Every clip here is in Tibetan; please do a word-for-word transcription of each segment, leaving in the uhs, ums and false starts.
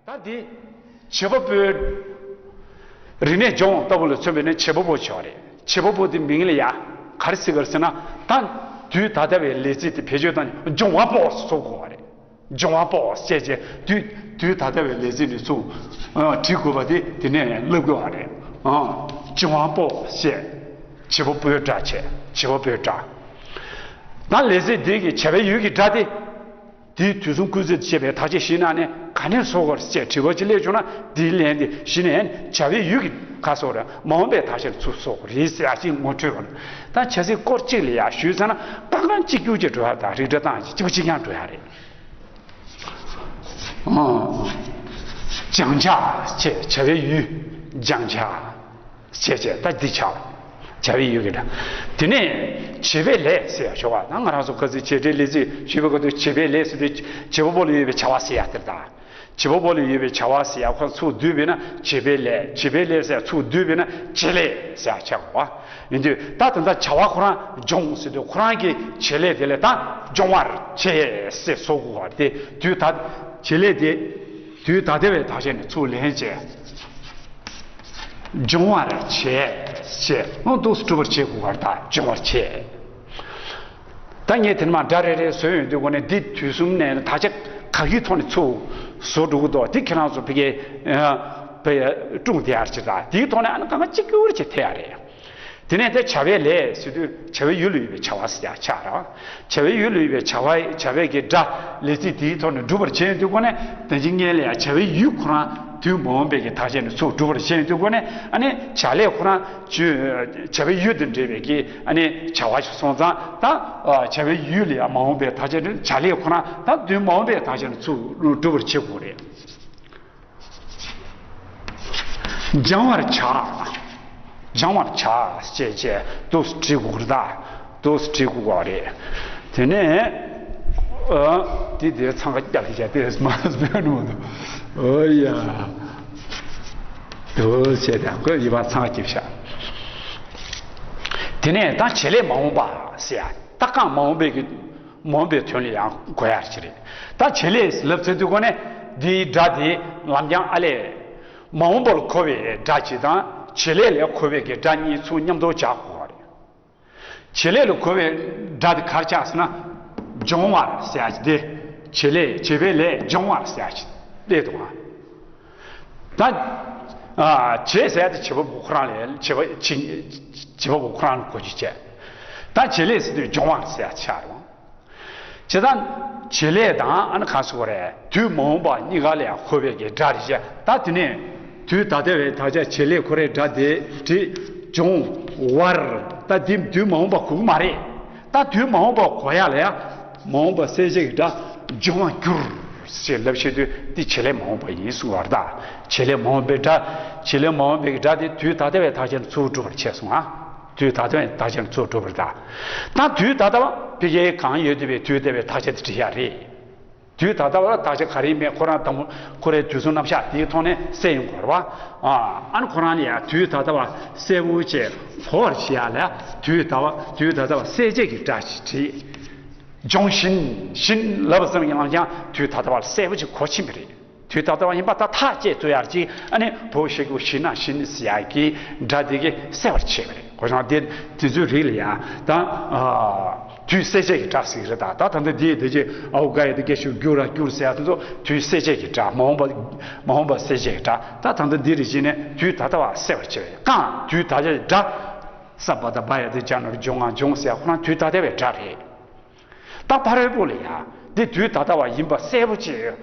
ད་འདི་བྱེད་པ་པོའི་རིག་གནས་སྦྱོང་ལྟ་བུ་ལ་མཚོན་པ་ཡིན་ན་བྱེད་པ་པོ་བྱེད་པ་རེད། བྱེད་པ་པོ་དེ་མིང་ལ་ཡ་ག་རེ་ཟེར་གི་རེད་ཟེར་ན། ད་དུས་ད་ལྟ་བའི་ལས་ཚིག་དེ་བེད་སྤྱོད་བཏང་ནས་སྦྱོང་བ་པོ་ཟེར་དགོས་པ་རེད། སྦྱོང་བ་པོ་ཟེར་བྱས་དུས་དུས་ད་ལྟ་བའི་ལས་ཚིག་འདི་ཚུར་ཨ་བྲི་དགོས་པ་དེ་དེ་ནས་ལབ་དགོས་པ་རེད། ཨ་སྦྱོང་བ་པོ་ཟེར། བྱེད་པ་པོའི་སྒྲ་བྱས། བྱེད་པ་པོའི་སྒྲ། ད་ལས་ཚིག་འདི་གི་བྱ་བའི་ཡུལ་གྱི་སྒྲ་དེ། དེའི་དུས་གསུམ་སྐུལ་ཚིག་ཅེས་པའི་དག་ཆ་བཞིའི་ནང་ནས་ག་ནས་བཟོ་དགོས་ཅེས་དྲི་བ་ཅིག་སླེབས་བྱུང་ན། དེའི་ལན་དེ་གཞི་ནས་བྱ་བའི་ཡུལ་གྱི་ག་སོགས་རེད། མ་འོངས་པའི་དག་ཆ་ལ་ཚུར་བཟོ་དགོས་རེད་ཟེར་ཡ་ཅིག་ངོ་འཕྲོད་པ་ན། ད་བྱ་ཚིག་སྐོར་གཅིག་ལ་ཡ་ཞུས་ཚར་ན་ཏག་ཏག་གཅིག་གྱུར་གྱི་འགྲོ་ཡ་དང་རིགས་འདྲ་སྟངས་གཅིག་པ་གཅིག་རྐྱང་འགྲོ་ཡ་རེད། ཨང་། སྦྱང་བྱ་ཅེས་བྱ་བའི་ཡུལ་སྦྱང་བྱ། བྱས་བྱས་ད་འདི་བྱ། བྱ་བའི་ཡུལ་གྱི་སྒྲ། དེ་ནས་བྱེད་པའི་ལས་ཟེར་ཡ་ཞོག་པ་ན། ང་རང་ཚོ་ཁ་སང་བྱེད་འབྲེལ་ལས་ཚིག་ཞུས་པའི་སྐབས་དུ་བྱེད་པའི་ལས་ཟེར་དུས་བྱེད་པ་པོ་ལ་ཡོད་པའི་བྱ་བ་ཟེར་ཡ་དེར་ད། བྱེད་པ་པོ་ལ་ཡོད་པའི་བྱ་བ་ཟེར་ཡ་ཁོ་ཚུར་བསྡུས་པས་ན་བྱེད་པའི་ལས། བྱེད་པའི་ལས་ཟེར་ཡ་ཚུར་བསྡུས་པས་ན་བྱེད་ལས་ཟེར་ཡ་ཆགས་པ། ཡིན་དུས་ད་དེ་འདྲ་བྱ་བ་ཁོ་རང་སྦྱོང་ཟེར་དུས་ཁོ་རང་གི་བྱེད་ལས་དེ་ལས་ད་སྦྱོང་བར་བྱེད་ཟེར་བཟོ་དགོས་པ་དེ། དུས་ད་བྱེད་ལས་དེ་དུས་ད་ལྟ་བའི་དག་ཆ་ནས་ཚུར་ལེན་བྱས། སྦྱོང་བར་བྱེད་ཅེས་ཨོ་འདུག་སེ་སྒྲུབ་པར་བྱེད་དགོས་པར་ཐལ། སྦྱོང་བར་བྱེད། ད་ངས་དེ་ནས་མར་སྒྲ་རེ་རེ་བཟོས་ཡོང་དུས་སྒོ་ནས་འདི་དུས་གསུམ་ནས་དག་ཆ་ག་གི་ཐོག་ནས་ཚུར་བཟོ་འགྲོ་གི་འདུག་འདི་ཁྱེད་རང་ཚོ་ཕ་གིའི་ཨ་ཕ་ཡ་སྒྲུང་དེ་ཡར་ཅིག་དང་དེའི་ཐོག་ནས་ཨ་ནི་གང་ག་གཅིག་གྱུར་ཅིག་ཐེ་ཡ་རེད། དེ་ནས་དེ་བྱ་བའི་ལས་ཟེར་དུས་བྱ་བའི་ཡུལ་ལ་ཡོད་པའི་བྱ་བ་ཟེར་ཡ་ཆགས་ར། བྱ་བའི་ཡུལ་ལ་ཡོད་པའི་བྱ་བ་བྱ་བའི་གི་སྒྲ་ལས་ཚིག་དེའི་ཐོག་ནས་སྒྲུབ་པར་བྱེད་ཡོང་དུས་སྒོ་ནས་ད་ཅི་སྔོན་ལ་ཡ་བྱ་བའི་ཡུལ་ཁོ་རང་དུས་མ་འོངས་པའི་གི་དག་ཆ་ནས་ཚུར་སྒྲུབ་པར་བྱེད་ཡོང་དུས་སྒོ་ནས་ཨ་ནི་བྱ་ལས་ཁོ་རང་བྱ་བའི་ཡུལ་དང་འབྲེལ་བའི་གི་ཨ་ནི་བྱ་བ་ཞིག་སོང་ཙང་ད་བྱ་བའི་ཡུལ་ལ་ཡ་མ་འོངས་པའི་དག་ཆ་ནས་བྱ་ལས་ཁོ་རང་ད་དུས་མ་འོངས་པའི་དག་ཆ་ནས་ཚུར་སྒྲུབ་པར་བྱེད་དགོས་རེད། སྦྱང་བར་བྱ། སྦྱང་བར་བྱ་ཅེས་བྱས་འདུག་སེ་བྲི་དགོས་རེད་ད། འདུག་སེ་བྲི་དགོས་པ་རེད། དེ་ནས་ཨ་དེ་དེ་འཚང་ཁ་རྒྱབ་བྱས་དེ་མ་སྤེལ་ནོ་འདུག་ཨོ་ཡ། འདུག་བྱས་ད་ཁོས་ཡིད་པ་འཚང་ཁ་རྒྱབ་བྱ། དེ་ནས་ད་བྱེད་ལས་མ་འོངས་པ་ཟེར་ཡ་ད་གང་མ་འོངས་པའི་གི་མ་འོངས་པའི་དོན་ལ་ཡང་གོ་ཡ་ཅིག་རེད། ད་བྱེད་ལས་ལབ་ཚེ་དུས་གོ་ནས་འདིའི་སྒྲ་དེ་ལམ་རྐྱང་ཨ་ལས། མ་འོངས་པར་གོ་བའི་སྒྲ་གཅིག་དང་བྱེད་ལས་ལ་གོ་བའི་གི་སྒྲ་གཉིས་ཚུར་མཉམ་དུ་སྦྱར་དགོས་པ་རེད། བྱེད་ལས་ལ་གོ་བའི་སྒྲ་དེ་ག་རེ་ཆགས་ཟེར་ན། སྦྱོང་བར་ཟེར་ཡ་ཅིག་དེ། བྱེད་ལས་བྱེད་པའི་ལས་སྦྱོང་བར་ཟེར་ཡ་ཅིག་སླེབས་འདུག་ཨ། ད་ཨ་བྱེད་ཟེར་ཡ་དེ་བྱེད་པ་པོ་ཁོ་རང་ལས་བྱེད་པ་བྱེད་བྱེད་པ་པོ་ཁོ་རང་ལ་གོ་རྒྱུ་བྱས། ད་བྱེད་ལས་ཟེར་དུས་སྦྱོང་བར་ཟེར་ཡ་ཆགས་རེད། བྱེད་དང་བྱེད་ལས་དང་ཨ་ནི་གང་ཟེར་དགོས་རེད། དུས་མ་འོངས་པ་གཉིས་ཀ་ལ་ཡང་གོ་བའི་གི་སྒྲ་རེད་བྱས། ད་དེ་ནས་དུས་ད་ལྟ་བའི་དག་ཆ་བྱེད་ལས་ཁོ་རའི་སྒྲ་དེ་བྲིས། སྦྱོང་བར། ད་འདི་དུས་མ་འོངས་པ་གོ་གི་མ་རེད། ད་དུས་མ་འོངས་པ་གོ་ཡ་ལ་ཡང་མ་འོངས་པ་གསལ་བྱེད་ཀྱི་སྒྲ་སྦྱོང་བར་འགྱུར་ཞེས་ལབ་བྱེད་དུས་འདི་བྱེད་ལས་མ་འོངས་པ་ཡིན་གསུངས་པ་རེད་ད། བྱེད་ལས་མ་འོངས་པའི་སྒྲ། བྱེད་ལས་མ་འོངས་པའི་སྒྲ་དེ་དུས་ད་ལྟ་བའི་དག་ཆ་ནས་ཚུར་སྒྲུབ་པར་བྱས་སོང་ང་། དུས་ད་ལྟ་བའི་དག་ཆ་ནས་ཚུར་སྒྲུབ་པར་གདའ། ད་དུས་ད་ལྟ་བ་ཕ་གིའི་གང་ཡོད་བསྡད་པའི་དུས་འདས་པའི་དག་ཆ་དེ་བྲིས་ཡ་རེད། དུས་ད་ལྟ་བ་ལ་དག་ཆ་ག་རེ་ཡིན་མིན་ཁོ་རང་དང་པོ་ཁོ་རའི་དུས་གསུམ་རྣམ་གཞག་དེའི་ཐོག་ནས་གསལ་ཡོང་དགོས་རེད་བ། ཨ་ཨ་ནི་ཁོ་རང་ལ་ཡ་དུས་ད་ལྟ་བ་གསལ་པོ་བྱས་གོ་བར་བྱེད་ཡ་ལ་དུས་ད་བ་དུས་ད་ལྟ་བ་གསལ་བྱེད་ཀྱི་སྒྲ་ཞིག་བྲིས། སྦྱོང་བཞིན་བཞིན་ལབ་ཙམ་ཡིན་ནའང་དུས་ད་ལྟ་བ་ལ་གསལ་པོ་ཅིག་གོ་ཕྱིན་པ་རེད། དུས་ད་ལྟ་བ་ཡིན་པ་ད་ཐག་བཅད་ཚུལ་ཡར་གྱིས་ཨ་ནི་བོ་ཞེ་གུ་ཞི་ན་བཞིན་ཟེར་ཡ་གི་སྒྲ་དེ་གི་གསལ་བར་བྱེད་པ་རེད། གོ་ཆང་དེ་དེ་ཚོའི་རིགས་ལ་ཡ་ད་དུས་གསལ་བྱེད་ཀྱི་སྒྲ་ཟེར་གི་རེད། ད་ད་ད་འདི་དེ་དེ་ཅི་ཨའུ་ག་ཡ་དེ་སྐད་ཤུགས་རྒྱུ་ར་རྒྱུར་ཟེར་ཡ་དེ་ཚོ་དུས་གསལ་བྱེད་ཀྱི་སྒྲ། མ་འོངས་པ་མ་འོངས་པ་གསལ་བྱེད་ཀྱི་སྒྲ། ད་ད་འདི་འདི་རིགས་ཅི་ནས་དུས་ད་ལྟ་བ་གསལ་བར་བྱེད་པ་རེད། གང་དུས་ད་ལྟའི་སྒྲ། ས་པ་ད་བ་ཡ་དེ་ཅ་ན་རུ་སྦྱོང་ང་སྦྱོང་ཟེར་ཡ་ཁོ་རང་དུས་ད་ལྟ་བའི་སྒྲ་རེད། ད་ཕ་རོལ་པོ་ལ་ཡ་འདི་དུས་ད་ལྟ་བ་ཡིན་པ་གསལ་པོ་ཅིག་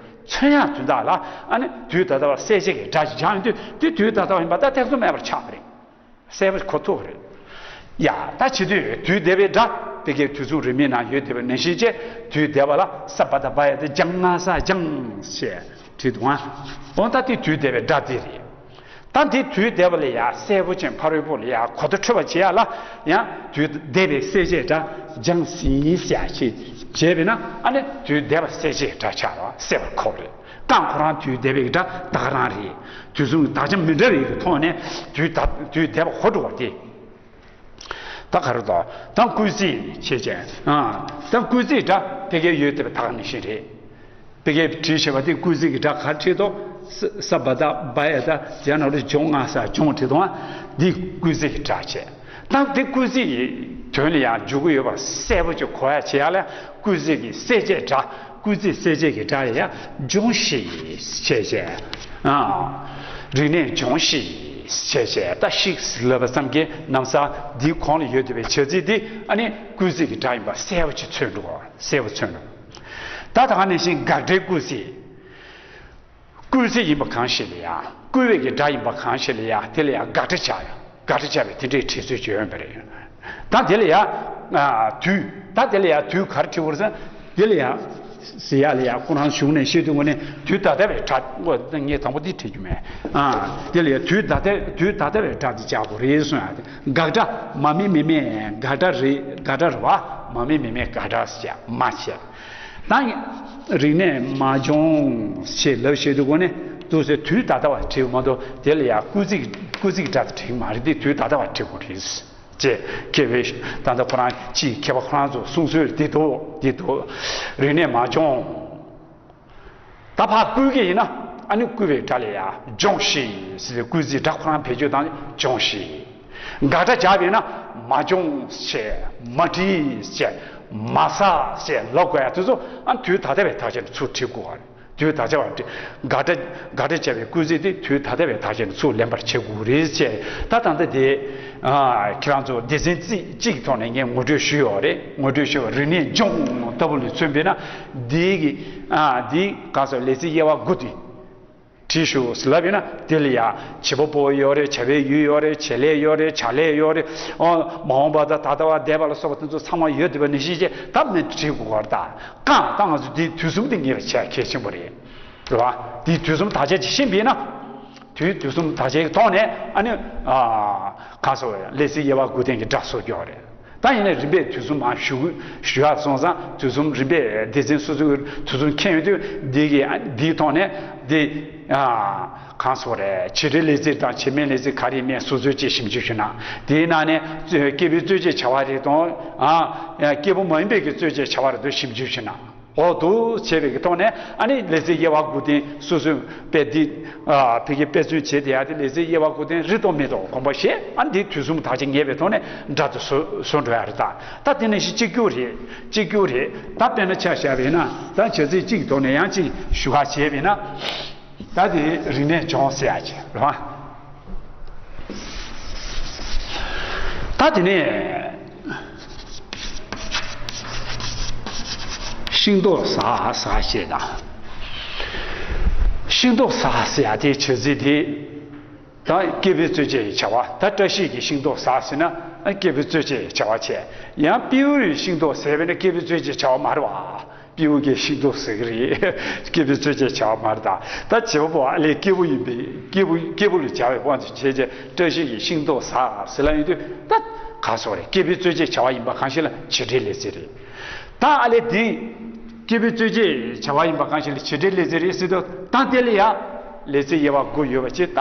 མཚོན་ཡག་དོན་དག་ལ་ཨ་ནི་དུས་ད་ལྟ་བ་གསལ་བྱེད་ཀྱི་སྒྲ་ཞིག་སྦྱར་ཡོང་དུས་འདི་དུས་ད་ལྟ་བ་ཡིན་པ་ད་ཐེ་ཚོམ་མེད་པར་ཆགས་པ་རེད། གསལ་པོ་གོ་ཐུབ་པ་རེད། ཡ་ད་བྱེད་དུས་དུས་འདས་པའི་སྒྲ་དེ་གའི་དུས་གསུམ་རིས་མེད་ནང་ཡོད་བསྡད་པ་ནང་བཞིན་བྱས་དུས་འདས་པ་ལ་ས་པ་ད་བ་ཡ་དེ་སྦྱང་ང་ས་སྦྱངས་ཞེས་བྲིས་འདུག་ཨ། འོ་ད་དེ་དུས་འདས་པའི་སྒྲ་དེ་རེད། ད་འདི་དུས་འདས་པ་ལ་ཡང་གསལ་པོ་ཅན་ཕ་རོལ་པོ་ལ་ཡང་གོ་བརྡ་འཕྲོད་པ་བྱེད་ཡ་ལ་ཡང་དུས་འདས་པའི་གསལ་བྱེད་སྒྲ་སྦྱངས་ཟིན་ཟེར་ཡ་ཅིག་བྱས་པས་ན་ཨ་ནི་དུས་འདས་པ་གསལ་བྱེད་སྒྲ་ཆགས་པ་གསལ་བར་གོ་བ་རེད། གང་ཁོ་རང་དུས་འདས་པའི་སྒྲ་ད་ག་རང་རེད། དུས་གསུམ་དག་ཆ་མི་འདྲ་བའི་གི་ཐོག་ནས་དུས་ད་དུས་འདས་པ་གོ་འགྲོ་བ་དེ། ད་ག་རེ་དོ། ད་སྐུལ་ཚིག་བྱེད་ཅན། ཨ་ད་སྐུལ་ཚིག་སྒྲ་དེ་གའི་ཡོད་བསྡད་པ་ད་ག་ནང་བཞིན་རེད། དེ་གའི་བྲིས་བྱས་པ་དེ་སྐུལ་ཚིག་གི་སྒྲ་ག་རེ་བྲིས་དོ། ས་བ་ད་བ་ཡ་ད་ཇ་ན་རོ་ལྗོངས་ང་ས་ལྗོངས་བྲིས་དང་། འདི་སྐུལ་ཚིག་གི་སྒྲ་བྱས། ད་འདི་སྐུལ་ཚིག་གི་དོན་ལ་ཡང་འཇུག་གི་ཡོད་པ་གསལ་པོ་ཅིག་གོ་ཡ་བྱེད་ཡ་ལ་སྐུལ་ཚིག་གི་གསལ་བྱེད་སྒྲ། སྐུལ་ཚིག་གསལ་བྱེད་ཀྱི་སྒྲ་ལ་ཡང་ལྗོངས་ཤིག་བྱས་བྱས། ཨ། རིག་གནས་སྦྱོངས་ཤིག་བྱས་བྱས། ད་ཤིག་ལབ་པ་ཙམ་གྱིས་ནམ་སང་འདིའི་གོང་ལ་ཡོད་བསྡད་པའི་བྱ་ཚིག་འདི་ཨ་ནི་སྐུལ་ཚིག་གི་སྒྲ་ཡིན་པ་གསལ་པོ་ཅིག་མཚོན་འགྲོ། གསལ་པོ་མཚོན་འགྲོ། ད་ད་ག་ནང་བཞིན་དགག་སྒྲའི་སྐུལ་ཚིག་སྐུལ་ཚིག་ཡིན་པ་གང་ཞིག་ལ་ཡང་། སྐུལ་བའི་གི་སྒྲ་ཡིན་པ་གང་ཞིག་ལ་ཡང་། དེ་ལ་ཡང་དགག་སྒྲ་བྱ་ཡ། དགག་སྒྲ་བྱ་བའི་དེ་འདྲའི་བྲིས་ཚུལ་ཅིག་ཡོད་པ་རེད། ད་དེ་ལ་ཡང་། ཨ། དུས། ད་དེ་ལ་ཡང་དུས་ག་རེ་བྲིས་དགོས་རེད་ཟེར་ན། དེ་ལ་ཡང་། ཟེར་ཡ་ལ་ཡང་ཁོ་རང་གཞུང་ནས་བཤད་དུས་ངོ་ནས་དུས་ད་ལྟ་བའི་སྒྲ། ངས་དང་པོ་འདི་བྲིས་རྒྱུ་མེད། ཨ། དེ་ལ་ཡང་དུས་ད་ལྟ། དུས་ད་ལྟ་བའི་སྒྲ་འདི་སྦྱར་དགོས་རེད་གསུངས་ཡ། དགག་སྒྲ། མ་མེད་མི་མེད་དགག་སྒྲ་རེད། དགག་སྒྲ་རེད་བ། མ་མེད་མི་མེད་དགག་སྒྲ་ཟེར་ཡ་མ་བྱས། ད་རིག་གནས་མ་སྦྱོངས་ཞེས་ལབ་བྱེད་དུས་སྒོ་ནས་འདུག་སེ་དུས་ད་ལྟ་བ་བྲིས་པ་མ་གཏོགས། དེ་ལ་ཡང་སྐུལ་ཚིག་སྐུལ་ཚིག་སྒྲ་དེ་བྲིས་མ་རེད། དེ་དུས་ད་ལྟ་བ་བྲིས་དགོས་རེད་ཅེས། མཁས་པའི་ད་ལྟ་ཁོ་རང་ཅིག་མཁས་པ་ཁོ་རང་ཚོ་གསུང་སྲོལ་འདི་འདུག་འདི་འདུག་རིག་གནས་མ་སྦྱོངས། ད་ཕར་བསྐུལ་གྱི་ཡིན་ན། ཨ་ནི་བསྐུལ་བའི་སྒྲ་ལ་ཡང་སྦྱོངས་ཤིག་ཟེར་ཏེ་སྐུལ་ཚིག་སྒྲ་ཁོ་རང་བེད་སྤྱོད་བཏང་། སྦྱོངས་ཤིག་དགག་སྒྲ་སྦྱར་བས་ན། མ་སྦྱོངས་ཞེས། མ་བྲིས་ཞེས། མ་ཟ་ཞེས་ལབ་དགོས་ཡ་དེ་ཚོ་ཨ་དུས་ད་ལྟ་བའི་དག་ཆ་ནས་ཚུར་བྲིས་དགོས་པ་རེད། དུས་ད་ལྟ་བ་བྲིས། དགག་སྒྲ་དགག་སྒྲ་བྱ་བའི་སྐུལ་ཚིག་དེ་དུས་ད་ལྟ་བའི་དག་ཆ་ནས་ཚུར་ལེན་པར་བྱེད་དགོས་རེད་ཅེས། ད་ད་ལྟ་དེ། ཨ། ཁྱེད་རང་ཚོ་སྡེ་ཚན་རྩིས་གཅིག་གི་ཐོག་ནས་ངས་ངོ་སྤྲོད་ཞུས་ཡོད་རེད། ངོ་སྤྲོད་ཞུས་པ། རིག་གནས་སྦྱོངས་ལྟ་བུ་ལ་མཚོན་པས་ན། འདི་གི། ཨ། འདི་ག་ས་ལས་ཚིག་དབྱེ་བ་དགུ་དེ་བྲིས་ཤོག་ཟེར་ལབ་ཡིན་ན། དེ་ལ་ཡ་བྱེད་པ་པོ་ཡོད་རེད། བྱ་བའི་ཡུལ་ཡོད་རེད། བྱེད་ལས་ཡོད་རེད། བྱ་ལས་ཡོད་རེད། ཨོ། མ་འོངས་པ་དང་ད་ལྟ་བ་འདས་པ་ལ་སོགས་པ་དེ་ཚོ་ཚང་མ་ཡོད་བསྡད་པ་ནང་བཞིན་བྱས། ད་མི་བྲིས་དགོས་པ་རེད། ད་གང་ལྟར་ང་ཚོ་འདིའི་དུས་གསུམ་དེ་ངེས་པ་བྱས་གལ་ཆེན་པོ་རེད། རེད་བ། འདིའི་དུས་གསུམ་དག་ཆ་ཅིག་ཤེས་པ་ཡིན་ན། དུས་དུས་གསུམ་དག་ཆའི་ཐོག་ནས་ཨ་ནི། ཨ། གང་ཟེར་བ། ལས་ཚིག་དབྱེ་བ་དགུ་ལྡན་གྱི་སྒྲ་བཟོ་རྒྱུ་རེད། ད་ཡིན་ནའི་རིམ་པས་དུས་གསུམ་མར་ཞུ་ཞུ་ཡག་སོང་ཙང་། དུས་གསུམ་རིམ་པས་སྡེ་ཚན་སོ་སོའི་དུས་གསུམ་མཁྱེན་ཡོང་དུས། འདི་གི་འདིའི་ཐོག་ནས་འདི། ཨ། གང་ཟེར་བ་རེད། བྱེད་འབྲེལ་ལས་ཚིག་དང་བྱེད་མེད་ལས་ཚིག་ག་རེ་ཡིན་མིན་སོ་སོས་ཅིག་ཞིབ་འཇུག་ཞུས་ན། དེའི་ནང་ནས་སྐྱེས་བུའི་རྩོད་བྱེད་བྱ་བ་རེ་དང་། ཨ། སྐྱེས་བུ་མ་ཡིན་པའི་གི་རྩོད་བྱེད་བྱ་བ་རེ་དང་ཞིབ་འཇུག་ཞུས་ན། འོ། འདུག་བྱས་པའི་གི་ཐོག་ནས་ཨ་ནི་ལས་ཚིག་དབྱེ་བ་དགུ་ལྡན་སོ་སོའི་དཔེ་འདི། ཨ། ཕ་གིར་དཔེ་མཚོན་བྱས་ཏེ་ཡ། དེ་ལས་ཚིག་དབྱེ་བ་དགུ་ལྡན་རེད་དང་མེད་དང་དགོངས་པ་བཞེས། ཨ་ནི་འདི་དུས་གསུམ་དག་ཆ་ངེས་པའི་ཐོག་ནས་སྒྲ་དེ་བཟོ་བཟོ་འགྲོ་ཡ་རེད། ད་ད་དེ་ནང་བཞིན་གཅིག་གྱུར་རེད། གཅིག་གྱུར་རེད། ད་དཔེར་ན་ཆ་བཞག་པ་ཡིན་ན། ད་བྱ་ཚིག་གཅིག་གི་ཐོག་ནས་ཡང་གཅིག་ཞུ་བ་བྱས་པ་ཡིན་ན། ད་དེ་རིག་གནས་སྦྱོངས་ཟེར་ཡ་ཅིག་རེད་བ། ད་དེ་ནས་ཤིང་ཏོག་ཟ་ཟ་ཞེས་དང་། ཤིང་ཏོག་ཟ་ཟེར་ཡ་དེའི་བྱ་ཚིག་དེ། ད་སྐྱེས་བུའི་རྩོད་བྱེད་ཀྱི་བྱ་བ། ད་བཀྲ་ཤིས་ཀྱིས་ཤིང་ཏོག་ཟ་ཟེར་ན་སྐྱེས་བུའི་རྩོད་བྱེད་ཀྱི་བྱ་བ་བྱས། ཡང་སྤྲེའུས་ཤིང་ཏོག་ཟས་པས་ན་སྐྱེས་བུའི་རྩོད་བྱེད་ཀྱི་བྱ་བ་མ་རེད་བ། སྤྲེའུ་གིས་ཤིང་ཏོག་ཟ་གི་རེད། སྐྱེས་བུའི་རྩོད་བྱེད་ཀྱི་བྱ་བ་མ་རེད། ད་བྱེད་པ་པོ་ཨ་ལས་སྐྱེས་བུ་ཡིན་པས། སྐྱེས་བུ་སྐྱེས་བུ་ལ་སྦྱར་བའི་དབང་དུ་བྱས་བྱས། བཀྲ་ཤིས་ཀྱིས་ཤིང་ཏོག་ཟ་ཟེར་ལབ་ཡོང་དུས། ད་ག་ཟེར་བ་རེད། སྐྱེས་བུའི་རྩོད་བྱེད་བྱ་བ་ཡིན་པ་གང་ཞིག་ལ་བྱེད་འབྲེལ་ལས་ཚིག་རེད། ད་ཨ་ལས་འདི་སྐྱེས་བུའི་རྩོད་བྱེད་བྱ་བ་ཡིན་པ་གང་ཞིག་ལ་བྱེད་འབྲེལ་ལས་ཚིག་རེད་ཟེར་དུས། ད་དེ་ལ་ཡ་ལས་ཚིག་དབྱེ་བ་དགུ་ཡོད་པ་ཅིག་ད་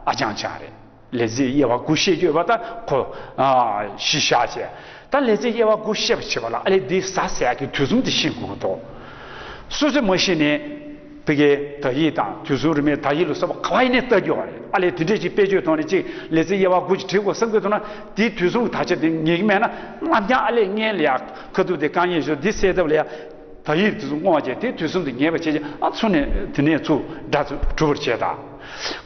ཨ་ཅང་ཅང་རེད། ལས་ཚིག་དབྱེ་བ་དགུ་ཤེས་རྒྱུ་ཡོད་པ་ད་ཁོ། ཨ། གཞི་བཞག་བྱས། ད་ལས་ཚིག་དབྱེ་བ་དགུ་ཤེས་པ་བྱེད་པ་ལ་ཨ་ལས་འདི་ཟ་ཟེར་ཡག་གི་དུས་གསུམ་དེ་ཤེས་དགོས་ཀྱི་འདུག་སོ་སོས་མ་ཤེས་ནས་ཕ་གིའི་དག་ཡིག་དང་དུས་གསུམ་རིམ་པའི་དག་ཡིག་ལ་སོགས་པ་ག་པར་ཡིན་ནའི་ལྟ་རྒྱུ་བ་རེད། ཨ་ལས་དེ་འདྲས་ཅིག་དཔེ་བརྗོད་ཐོག་ནས་ཅིག་ལས་ཚིག་དབྱེ་བ་དགུ་ཅིག་བྲིས་དགོས་བསམ་གྱི་འདུག་ན། དེའི་དུས་གསུམ་གྱི་དག་ཆ་དེ་ངེས་ཀྱི་མེད་ན། རྣམ་རྒྱང་ཨ་ལས་སྔོན་ལ་ཡ་ཁ་ཐུག་དེ་རྐང་གཉིས་བཞག་འདི་གསལ་ཐབས་ལ་ཡ། དག་ཡིག་དེ་ཚོ་བསྔོགས་བྱས། དེ་དུས་གསུམ་དེ་ངེས་པ་བྱས་བྱས། ཨ། ཚུར་ནས་དེ་ནས་ཚུར་སྒྲ་གྲུབ་པར་བྱས་དང་།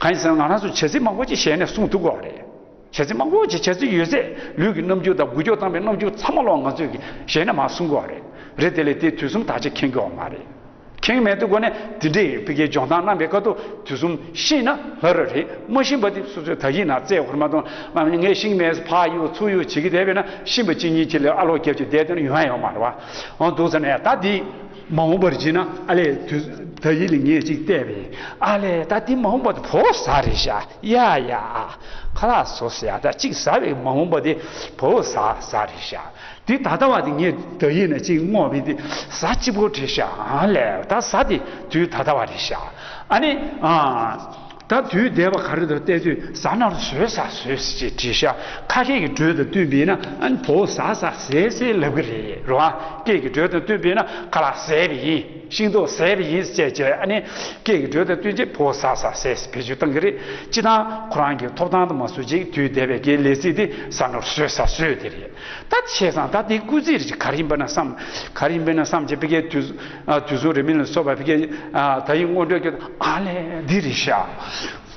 གང་ཡིན་ཟེར་ན་ང་རང་ཚོ་བྱ་ཚིག་མང་པོ་ཅིག་ཞལ་ནས་གསུང་ཐུབ་ཀྱི་ཡོད་རེད། བྱ་ཚིག་མང་པོ་ཅིག་བྱ་ཚིག་ཡོད་ཚད་ལུས་ཀྱི་རྣམ་འགྱུར་དང་འགུལ་སྐྱོད་བཏང་བའི་རྣམ་འགྱུར་ཚང་མ་ལོག་ང་ཚོས་ཀྱི་ཞལ་ནས་མར་གསུང་གི་ཡོད་རེད། རེད། དེ་ལས་དེ་དུས་གསུམ་དག་ཆ་མཁྱེན་གྱི་ཡོད་མ་རེད། མཁྱེན་མེད་དུས་སྒོ་ནས་དེ་འདྲའི་ཕ་གིའི་སྦྱོང་སྟངས་གནང་བའི་སྐབས་དུ་དུས་གསུམ་ཤེས་ན་ལྷ་ར་རེད། མ་ཤེས་པ་དེ་སོ་སོའི་དག་ཡིག་ནང་བཙལ་དགོས་མ་གཏོགས། ཨ། ངས་ཤེས་ཀྱི་མེད་ཟེར་ཕར་གཡུག་ཚུར་གཡུག་བྱེད་ཀྱི་བསྡད་པས་ན། ཤེས་པ་གཅིག་གཉིས་ཅིག་ལ་ཨ་ལོག་རྒྱབ་ཅིག་བསྡད་དེ་ན་ཡོང་ཡ་ཡོད་མ་རེད་བ། འོ། འདུག་ཟེར་ནས་ད་འདི་མ་འོངས་པར་བྱས་ན། ཨ་ལས་དུས་དག་ཡིག་ལ་ངས་ཅིག་བལྟས་པས། ཨ་ལས་ད་འདི་མ་འོངས་པ་དེ་བོ་ཟ་རེད་ཤག་ཡ་ཡ། ཁ་ལག་བཟོ་ཟེར་ཡ། ད་ཅིག་ཟ་བའི་མ་འོངས་པ་དེ་བོ་ཟ་ཟ་རེད་ཤག་དེ་ད་ལྟ་བ་དེ་ངས་དག་ཡིག་ནས་ཅིག་བསྔོགས་པས་དེ་ཟ་གཅིག་པོ་རེད་ཤག་ཨ་ལས་ད་ཟ་དེ་དུས་ད་ལྟ་བ་རེད་ཤག་ཨ་ནི། ཨ། ད་དུས་འདས་པ་ག་རེ་དང་བལྟས་དུས་ཟ་ན་རུ་ཟོས་ཟ་ཟོས་ཟེར་བྲིས་ཤག་ཁ་སྐད་ཀྱི་འགྲོས་དང་བསྟུན་པས་ན་ཨ་ནི་བོ་ཟ་ཟ་ཟས་ཟས་ལབ་ཀྱི་རེད་རོ། ཨ་སྐད་ཀྱི་འགྲོས་དང་བསྟུན་པས་ན་ཁ་ལག་ཟས་པ་ཡིན། ཤིང་ཏོག་ཟས་པ་ཡིན་ཟེར་བྱས་ཨ་ནི་སྐད་ཀྱི་འགྲོས་དང་བསྟུན་བྱས་བོ་ཟ་ཟ་ཟས་ཟེར་བེད་སྤྱོད་བཏང་གི་རེད། སྤྱིར་བཏང་ཁོ་རང་གི་ཐོབ་ཐང་དུ་མ་སུ་ཅིག་དུས་འདས་པའི་གི་ལས་ཚིག་དེ་ཟ་ན་རུ་ཟོས་ཟ་ཟོས་དེ་རེད། ད་བྱས་ཙང་ད་དེའི་སྐུལ་ཚིག་རེ་ཅིག་ག་རེ་ཡིན་པ་ན་བསམ། ག་རེ་ཡིན་པ་ན་བསམ་བྱས་ཕ་གིའི་དུས་དུས་གསུམ་རིང་མིན་ལ་སོགས་པ་ཕ་གིའི་ད་ཡིན་སྔོན་འགྲོའི་སྐད་ཨ་ལས་འདི་རེད་ཤག་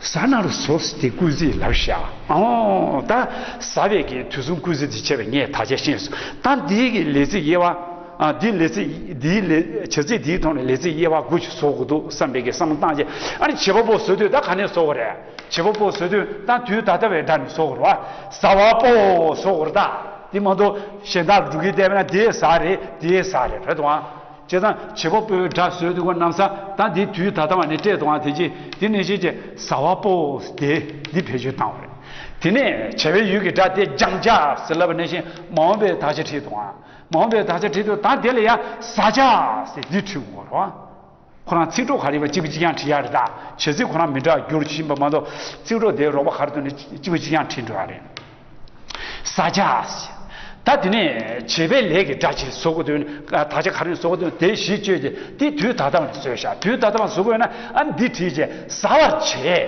ཟ་ན་རུ་ཟོས་དེ་སྐུལ་ཚིག་ལབ་ཤག་ཨོ་ད་ཟ་བའི་གི་དུས་གསུམ་སྐུལ་ཚིག་དེ་བྱས་པ་ངས་ད་ཆ་ཤེས་སོང་། ད་འདིའི་གི་ལས་ཚིག་དབྱེ་བ། ཨ་འདིའི་ལས་ཚིག་འདིའི་ལས་བྱ་ཚིག་འདིའི་ཐོག་ནས་ལས་ཚིག་དབྱེ་བ་དགུ་ཞིག་བཟོ་དགོས་འདུག་བསམ་པའི་གི་བསམ་བློ་བཏང་རྗེས་ཨ་ནི་བྱེད་པ་པོ་བཟོ་དུས་ད་ག་ནས་བཟོ་དགོས་རེད། བྱེད་པ་པོ་བཟོ་དུས་ད་དུས་ད་ལྟ་བའི་སྒྲ་ནས་བཟོ་དགོས་རེད་བ། ཟ་བ་པོ་བཟོ་དགོས་རེད་ད། དེ་མ་གཏོགས་གཞན་དག་ལ་འགྲོ་གི་བལྟས་པ་ན་དེའི་ཟ་རེད་དེའི་ཟ་རེད་རེད་དོ། བྱས་ཙང་བྱེད་པ་པོའི་སྒྲ་བཟོས་དུས་ཀ་ན་བཟའ་ད་འདི་དུས་ད་ལྟ་བ་ནས་སྤྲད་དོ། དེ་རྗེས་དེ་ནས་ཤེས་བྱས་ཟ་བ་པོ་དེ་འདི་བེད་སྤྱོད་བཏང་བ་རེད། དེ་ནས་བྱ་བའི་ཡུལ་གྱི་སྒྲ་དེ་སྦྱང་བྱ་ཟེར་ལབ་པ་ནང་བཞིན་མ་འོངས་པའི་དག་ཆ་བྲིས་དོ། མ་འོངས་པའི་དག་ཆ་བྲིས་དུས་ད་དེ་ལ་ཡང་ཟ་བྱ་ཟེར་འདི་བྲིས་དགོས་རེད། ཁོ་རང་ཚིག་གྲོགས་ག་རེ་ཡིན་པ་གཅིག་པ་གཅིག་རྐྱང་བྲིས་ཡག་རེད་ད། བྱ་ཚིག་ཁོ་རང་མི་འདྲ་བ་འགྱུར་བཞིན་པ་མ་གཏོགས་ཚིག་གྲོགས་དེའི་རོགས་པ་ག་རེ་འདུག་ནས་གཅིག་པ་གཅིག་རྐྱང་བྲིས་འགྲོ་ཡག་རེད། ཟ་བྱ། ད་དེ་ནས་བྱེད་པའི་ལས་ཀྱི་སྒྲ་ཅིག་བཟོ་དགོས་དུས་དག་ཆ་ག་རེ་བཟོ་དགོས་དུས་དེ་གཞི་བཅོས་ཏེ་དེ་དུས་ད་ལྟ་བ་ནས་བཟོས་བཞག་དུས་ད་ལྟ་བ་བཟོ་དགོས་ན་ཨ་འདི་བྲིས་རྗེས་ཟ་བར་བྱེད།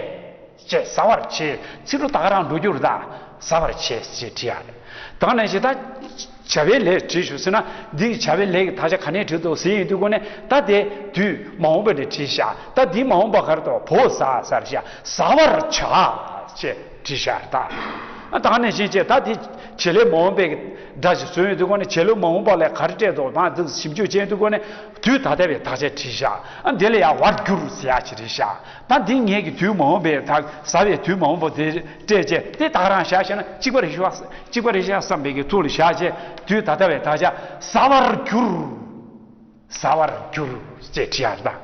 ཅེས་ཟ་བར་བྱེད། ཚིག་གྲོགས་ད་ག་རང་འགྲོ་རྒྱུ་རེད་ད། ཟ་བར་བྱེད་ཅེས་བྲིས་ཡག་རེད། ད་ག་ནང་བཞིན་ད། བྱ་བའི་ལས་བྲིས་ཞུ་ཟེར་ན་འདི་བྱ་བའི་ལས་ཀྱི་དག་ཆ་ག་ནས་བྲིས་འདུག་ཟེར་ཡིན་དུས་ཀོ་ནས་ད་དེ་དུས་མ་འོངས་པ་ནས་བྲིས་ཤག་ད་འདི་མ་འོངས་པ་ག་རེ་འདུག་བོ་ཟ་ཟ་རེད་ཤག་ཟ་བར་བྱ་ཅེས་བྲིས་ཤག་རེད་ད། ད་ག་ནང་བཞིན་ཅེས་ད་འདི་བྱེད་ལས་མ་འོངས་པའི་སྒྲ་ཞིག་བཟོས་ཡོང་དུས་ཀོ་ནས་བྱེད་ལས་མ་འོངས་པ་ལས་ག་རེ་སྤྲད་འདུག་ད་འདི་ཞིབ་འཇུག་བྱས་ཡོང་དུས་ཀོ་ནས་དུས་ད་ལྟ་བའི་དག་ཆ་བྲིས་ཤག་ཨ་འདི་ལ་ཡང་བར་འགྱུར་ཟེར་ཡག་ཅིག་རེད་ཤག་ད་འདི་ངེད་ཀྱི་དུས་མ་འོངས་པའི་དག་ཟ་བའི་དུས་མ་འོངས་པ་དེ་སྤྲད་བྱས་དེ་དག་རང་བཞག་བྱས་ན་གཅིག་པ་རེད་ཤག་གཅིག་པ་རེད་ཤག་བསམ་པའི་གི་ཐུགས་ལ་བཞག་བྱས་དུས་ད་ལྟ་བའི་དག་ཆ་ཟ་བར་གྱུར། ཟ་བར་གྱུར་ཅེས་བྲིས་ཡག་རེད་ད།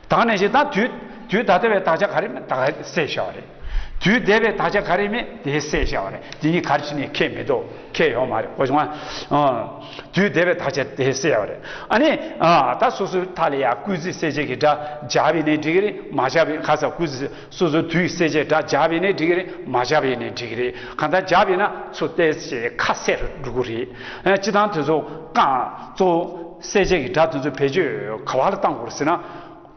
ད་ག་ནང་བཞིན་ད་དུས་དུས་ད་ལྟ་བའི་དག་ཆ་ག་རེ་མེད་ད་ག་བསྲེས་བཞག་པ་རེད། དུས་འདས་པའི་དག་ཆ་ག་རེ་མེད་དེ་བསྲེས་བཞག་པ་རེད། དེ་གཉིས་ག་རེ་བྱས་ནས་ཁྱད་མི་འདུག་ཁྱད་ཡོད་མ་རེད་གོ་བྱུང་ང་། དུས་འདས་པའི་དག་ཆ་དེ་བསྲེས་པ་རེད། ཨ་ནི་ད་སོ་སོའི་མཐའ་ལ་ཡང་སྐུལ་ཚིག་གསལ་བྱེད་ཀྱི་སྒྲ་སྦྱར་བས་ནས་འགྲིག་གི་རེད། མ་སྦྱར་བས་ཁ་ས་སྐུལ་ཚིག་སོ་སོའི་དུས་གསལ་བྱེད་སྒྲ་སྦྱར་བས་ནས་འགྲིག་གི་རེད། མ་སྦྱར་བས་ནས་འགྲིག་གི་རེད། གང་ལྟར་སྦྱར་བས་ན་ཚུར་བལྟས་ཞེས་ཁ་གསལ་རུ་འགྲོ་གི་རེད། སྤྱིར་བཏང་དེ་ཚོ་རྐང་གཙོ་བོ་གསལ་བྱེད་ཀྱི་སྒྲ་དེ་ཚོ་བེད་སྤྱོད་ག་བ་ལ་བཏང་དགོས་རེད་ཟེར་ན།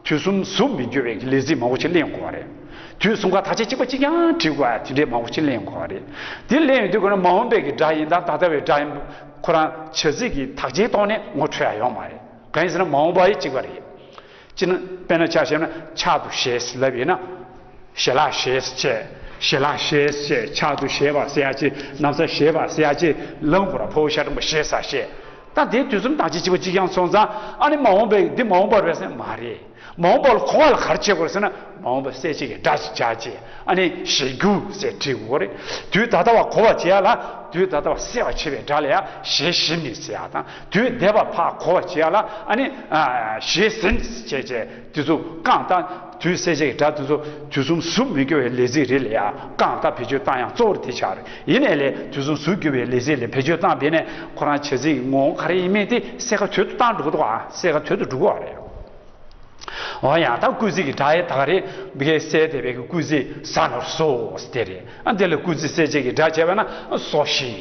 དུས་གསུམ་ཟུར་མི་འགྱུར་བའི་ལས་ཚིག་མང་པོ་ཅིག་གླེང་དགོས་པ་རེད། དུས་གསུམ་ཀ་དག་ཆ་གཅིག་པ་གཅིག་རྐྱང་བྲིས་དགོས་པ་དེ་འདྲའི་མང་པོ་ཅིག་གླེང་དགོས་པ་རེད། དེ་གླེང་ཡོང་དུས་ཀ་ན་མ་འོངས་པའི་གི་སྒྲ་ཡིན་དང་ད་ལྟ་བའི་སྒྲ་ཡིན་ཁོ་རང་བྱ་ཚིག་གི་དག་ཆའི་ཐོག་ནས་ངོ་འཕྲོད་ཡ་ཡོད་མ་རེད། གང་ཡིན་ཟེར་ན་མ་འོངས་པ་ཡི་གཅིག་པ་རེད། ཅི་ན་དཔེར་ན་ཆ་བཞག་ན་ཕྱག་ཏུ་བཞེས་ལབ་ཡིན་ན། ཞལ་ལག་བཞེས་བྱས། ཞལ་ལག་བཞེས་བྱས་ཕྱག་ཏུ་བཞེས་པ་ཟེར་ཡ་ཅིག་ན་བཟའ་བཞེས་པ་ཟེར་ཡ་ཅིག་ལམ་བོར་ཕོ་བོ་ཤ་སྤྲིན་པ་བཞེས་ས་བཞེས། ད་དེའི་དུས་གསུམ་དག་ཆ་གཅིག་པ་གཅིག་རྐྱང་སོང་ཙང་ཨ་ནི་མ་འོངས་པའི་འདི་མ་འོངས་པ་རེད་ཟེར་མ་རེད། མ་འོངས་པ་ལ་གོ་བ་ལ་ག་རེ་བྱེད་དགོས་རེད་ཟེར་ན་མ་འོངས་པ་གསལ་བྱེད་ཀྱི་སྒྲ་ཞིག་སྦྱར་བྱས་ཨ་ནི་བཞེས་རྒྱུ་ཟེར་བྲིས་དགོས་རེད། དུས་ད་ལྟ་བ་གོ་བ་བྱེད་ཡ་ལ་དུས་ད་ལྟ་བ་གསལ་བར་བྱེད་པའི་སྒྲ་ལ་ཡང་བཞེས་ཟིན་ནས་ཟེར་ཡ་དང་དུས་འདས་པ་ཕར་གོ་བ་བྱེད་ཡ་ལ་ཨ་ནི་བཞེས་ཟིན་བྱས་བྱས། དེ་ཚོ་རྐང་དང་དུས་གསལ་བྱེད་ཀྱི་སྒྲ་དེ་ཚོ་དུས་གསུམ་ཟུར་མི་འགྱུར་བའི་ལས་ཚིག་རེད་ལ་ཡ་རྐང་དང་བེད་སྤྱོད་བཏང་ཡང་གཙོ་བོར་དེ་ཆགས་རེད། ཡིན་ནའི་ལས་དུས་གསུམ་ཟུར་འགྱུར་བའི་ལས་ཚིག་ལ་བེད་སྤྱོད་བཏང་བས་ནས་ཁོ་རང་བྱ་ཚིག་གི་ངོ་བོ་ག་རེ་ཡིན་མིན་དེ་གསལ་ཁ་དོད་དུ་བཏང་འགྲོ་གི་འདུག་ཨ། གསལ་ཁ་དོད་དུ་འགྲོ་གི་རེད། འོ་ཡང་ད་སྐུལ་ཚིག་གི་སྒྲ་ཡི་ད་ག་རེ་མི་གའི་གསལ་དེ་བས་ཀྱི་སྐུལ་ཚིག་ཟ་ནོར་སོ་དེ་རེད། ཨ་དེ་ལ་སྐུལ་ཚིག་གསལ་བྱེད་ཀྱི་སྒྲ་བྱས་པ་ན་སོ་ཞིག་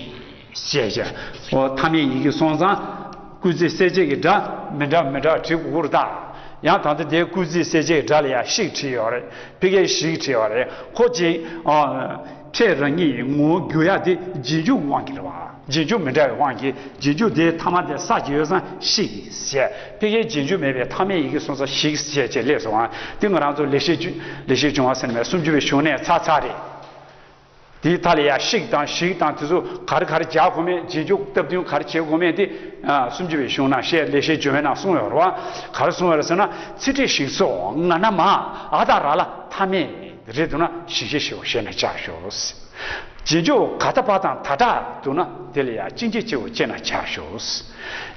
ཞེས་བྱ། འོ་མཐའ་མེད་ཡི་གེ་སོང་ཙང་སྐུལ་ཚིག་གསལ་བྱེད་ཀྱི་སྒྲ་མི་འདྲ་མི་འདྲ་བྲིས་དགོས་རེད་ད། ཡང་ད་ལྟ་དེའི་སྐུལ་ཚིག་གསལ་བྱེད་ཀྱི་སྒྲ་ལ་ཡང་ཤིག་བྲིས་ཡོད་རེད། ཕ་གིའི་ཞིག་བྲིས་ཡོད་རེད། ཁོ་ཅིག་ཨ་ཕྲད་རང་ཉིད་ངོ་བོ་འགྱུར་ཡག་དེ་རྗེས་འཇུག་དབང་གིས་རེད་བ། རྗེས་འཇུག་མི་འདྲ་བའི་དབང་གིས་རྗེས་འཇུག་དེའི་མཐའ་མ་དེ་ས་ཀྱི་ཡོད་ཙང་ཤིག་ཟེར། ཕ་གིའི་རྗེས་འཇུག་མེད་པའི་མཐའ་མེད་ཡི་གེ་སོང་ཙང་ཞིག་ཟེར་བྱས་སླེབས་སོང་ང་། དེ་ང་རང་ཚོ་ལེགས་བཤད་ལེགས་བཤད་འབྱུང་བ་ཟེར་ནས་སུམ་ཅུ་པའི་གཞུང་ནས་ཚར་ཚར་རེད། དེའི་མཐའ་ལ་ཡང་ཤིག་དང་ཞིག་དང་དེ་ཚོ་ག་རེ་ག་རེ་སྦྱར་དགོས་མེད་རྗེས་འཇུག་སྟབས་བསྟུན་ག་རེ་བྱེད་དགོས་མེད་དེ་སུམ་ཅུ་པའི་གཞུང་ནང་བཤད་ལེགས་བཤད་འབྱུང་བའི་ནང་གསུངས་ཡོད་རེད་བ། ག་རེ་གསུངས་ཡོད་རེད་ཟེར་ན་ཚིག་ཕྲད་ཞིག་སོགས་ང་ན་མ་འ་ད་ར་ལ་མཐའ་མེད་རེད་འདུག་ན་ཞིང་ཆེན་ཞེས་པ་བཤད་ན་ཆགས་ཞོག་རྗེས་འཇུག་ག་ད་པ་དང་ད་དྲག་འདུག་ན་དེ་ལ་ཡང་ཅིང་ཅེ་ཅེ་བོ་བྱས་ན་ཆགས་ཞོག་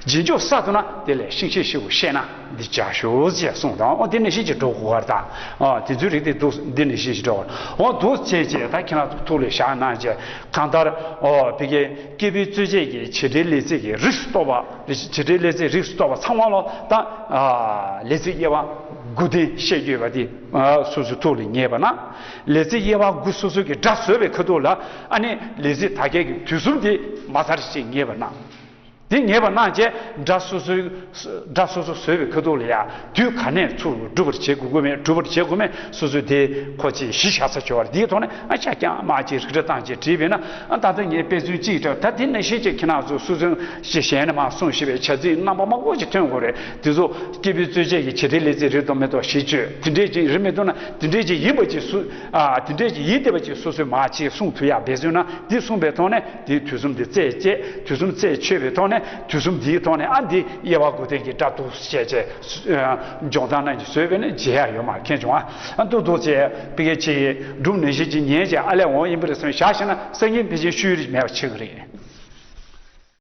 རྗེས་འཇུག་ས་འདུག་ན་དེ་ལས་ཤིང་ཤེས་ཤེས་པོ་ཤེས་ན་འདི་ཆགས་ཞོག་ཅེས་གསུངས་དང་། འོ་དེ་ནས་ཤེས་ཀྱི་འགྲོ་དགོས་པར་དང་། འོ་དེ་ཚོའི་རིགས་དེ་འདུག་འདི་ནས་ཤེས་ཀྱི་འགྲོ་བར། འོ་འདུག་བྱས་བྱས་ད་ཁྱེད་རང་ཚོ་ཐུགས་ལ་བཞག་གནང་བྱས་གང་ལྟར་འོ་ཕ་གིའི་སྐྱེས་བུའི་རྩོད་བྱེད་ཀྱི་བྱེད་སྒྲའི་ལས་ཚིག་གི་རིགས་སུ་གཏོགས་པ་བྱེད་སྒྲའི་ལས་ཚིག་རིགས་སུ་གཏོགས་པ་ཚང་མ་ལ་ད་ལས་ཚིག་དབྱེ་བ་ དགུ་ལྡན་བཤད་རྒྱུ་ཡོད་པ་དེ་སོ་སོའི་ཐུགས་ལ་ངེས་པ་ན། ལས་ཚིག་དབྱེ་བ་དགུ་སོ་སོ་གི་སྒྲ་བཟོས་པའི་ཁ་ཐུག་ལ་ཨ་ནི་ལས་ཚིག་དག་སྐྱེལ་གྱི་དུས་གསུམ་དེ་མ་ཚར་ཞིག་ངེས་པ་ན། དེ་ངེས་པ་ན་བྱས་སྒྲ་སོ་སོའི་སྒྲ་སོ་སོ་བཟོས་པའི་ཁ་ཐུག་ལ་ཡང་དུས་ག་ནས་ཚུར་སྒྲུབ་པར་བྱེད་དགོས་ཀྱི་མེད། སྒྲུབ་པར་བྱེད་དགོས་མེད། སོ་སོའི་དེ་ཁོ་ཅིག་གཞི་བཞག་ས་བྱོས་པ་རེད། དེའི་ཐོག་ནས་ཨ་ཤ་རྐྱང་མ་ཅིག་རིགས་འདྲ་བཏང་ཅིག་བྲིས་པས་ན། ཨ་ད་ལྟ་ངས་དཔེ་མཚོན་གཅིག་སྤྲད། ད་དེ་ནང་བཞིན་ཅིག་ཁྱེད་རང་ཚོ་སོ་སོའི་ཞེ་གཞན་ནས་མར་གསུངས་ཤེས་པའི་བྱ་ཚིག་རྣམ་པ་མང་པོ་ཅིག་ཐོན་དགོས་རེད། དེ་ཚོ་སྐྱེས་བུའི་རྩོད་བཅས་ཀྱི་བྱེད་འབྲེལ་ལས་ཚིག་རེད་དང་མེད་དང་ཞིབ་དཔྱོད་དེ་འདྲས་ཅིག་རེད། མི་འདུག་ན་དེ་འདྲས་ཅིག་ཡིན་པ་ཅིག་སུ་ཨ་དེ་འདྲས་ཅིག་ཡིན་བསྡད་པ་ཅིག་སོ་སོས་མར་ཅིག་གསུངས་ཐུབ་ཡག་འབད་བརྩོན་ན། དེ་གསུངས་པའི་ཐོག་ནས་དེའི་དུས་གསུམ་དེ་རྩད་བཅད། དུས་གསུམ་རྩད་ཆོད་པའི་ཐོག་ནས་དུས་གསུམ་དེའི་ཐོག་ནས་ཨ་འདི་དབྱེ་བ་དགུ་ལྡན་གྱི་སྒྲ་འདུག་བཤད་བྱས་སྦྱོང་སྟངས་རྣམས་ཀྱིས་བཟོས་པས་ན་བརྗེད་ཡག་ཡོད་མ་རེད། མཁྱེན་བྱུང་ཨ། ཨ་འདུག་འདུག་བྱས་ཕ་གི་ཅིག་སྒྲུང་ནང་བཞིན་ཅིག་ཉན་བྱས་ཨ་ལས་འོང་ཡིན་པ་རེད་བསམ་བཞག་ཤེ་ན་སང་ཉིན་ཕལ་ཆེར་ཤུལ་རིག་མེད་པ་ཆགས་ཀྱི་རེད།